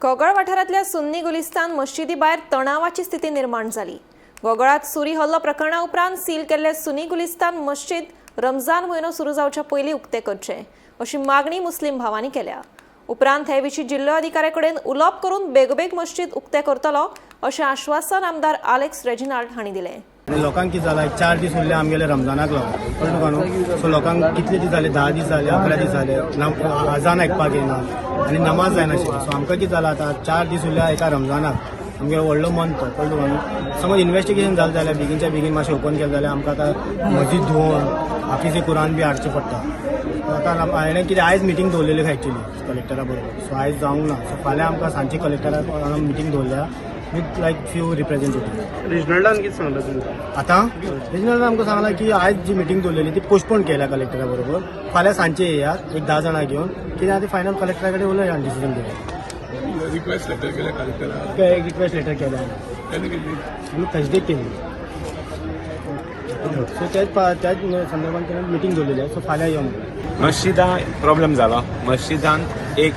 घोगळ वाठारांतल्या सुन्नी गुलिस्तान मशिदी भायर तणावाची स्थिती निर्माण जाली. घोगळात सुरी हल्लो प्रकरणा उपरांत सील केल्ले सुन्नी गुलिस्तान मस्जिद रमजान म्हयनो सुरू जावच्या पयलीं उक्ते करचे अशी मागणी मुस्लीम भावांनी केल्या. उपरांत हे विशीं जिल्लो अधिकाऱ्या कडेन उलोवप करून बेगोबेग मस्जिद उक्ते करतलो अशें आश्वासन आमदार आलेक्स रेजिनाल्ड हांणी दिलें. आनी लोकांक कितें जालां, 4 दीस उरले आमगेले रमजानाक लागून, कळ्ळें तुका न्हू? सो लोकांक कितले दीस जाले, 10 दीस जाले, 11 दीस जाले, अजान आयकपाक येना आनी नमाज जायनाशिल्ली. सो आमकां कितें जालां, आतां 4 दीस उरल्या एका रमजानाक, आमगेलो व्हडलो मंथ तो, कळ्ळें तुका न्हू? समज इन्वेस्टिगेशन जालें जाल्यार बेगीनच्या बेगीन मातशें ओपन केलें जाल्यार आमकां आतां मस्जिद धुवन हाफिजे कुरान बी हाडचें पडटा. आतां हांवें कितें आयज मिटींग दवरलेली एक्चुली कलेक्टरा बरोबर, सो आयज जावंक ना. सो फाल्यां आमकां सांजची कलेक्टरा मिटींग दवरल्या विथ लायक फ्यू रिप्रेझेंटेटिव्ह. रिजनल्डान कितें सांगलां तुमकां? आतां रिजनलान आमकां सांगलां की आयज जी मिटींग दवरलेली ती पोस्टपोन केल्या कलेक्टरा बरोबर. फाल्यां सांजचे येयात एक 10 जाणां घेवन, कितें आहा ते फायनल कलेक्टरा कडेन उलया आनी डिसिजन घेवया. रिक्वेस्ट लेटर केल्या कलेक्टराक? एक रिक्वेस्ट लेटर केल्या. केन्ना केली? आमी थर्सडेक केली. सो त्याच संदर्भात तेणें मिटींग दवरलेली आहा. सो फाल्यां यो म्हणून. मस्जिदा प्रॉब्लेम जालो. मस्जिदान एक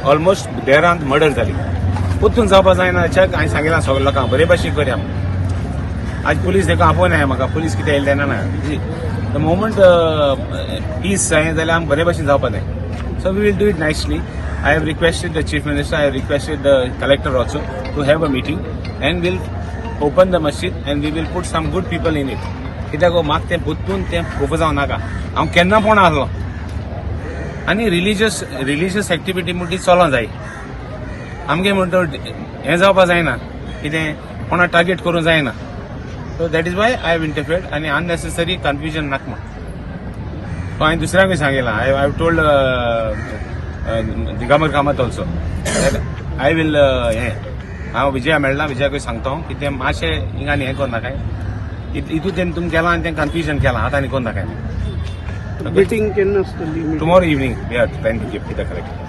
ऑलमोस्ट देरांत मर्डर जाली. परतून जावपा जायना. चेक हांवें सांगिलां सगळ्या लोकांक, बरे भाशेन करया म्हणून. आज पुलीस देखून आपोवन आया म्हाका. पुलीस कितें येयले तेन्ना ना. The moment piece जाय जाल्यार आमी बरे भाशेन जावपा जाय. So we will do it nicely. I have requested the Chief Minister, I have requested the Collector also to have a meeting and will open the masjid and we will put some good people in it. कित्याक म्हाका तें परतून तें खूब जावं नाका. हांव केन्ना पोण आहलो आनी रिलिजियस एक्टिविटी म्हणटी चलों जाय आमगे. म्हणटा हें जावपा जायना, कितें कोणा टार्गेट करूंक जायना. So that is why I have interfered आनी अननेसेसरी कन्फ्युजन नाका म्हण. सो हांवें दुसऱ्यांकूय सांगिलां. I have told Digambar Kamat also I will हें हांव विजया मेळ्ळा, विजयाकूय सांगता हांव की तें मातशें हिंगा आनी हें करनाकाय. हितून तें तुमी केलां आनी तें कन्फ्युजन केलां, आतां आनी करनाकाय. मिटींग केन्ना आसतली? Tomorrow evening we are plan to keep with the Collector.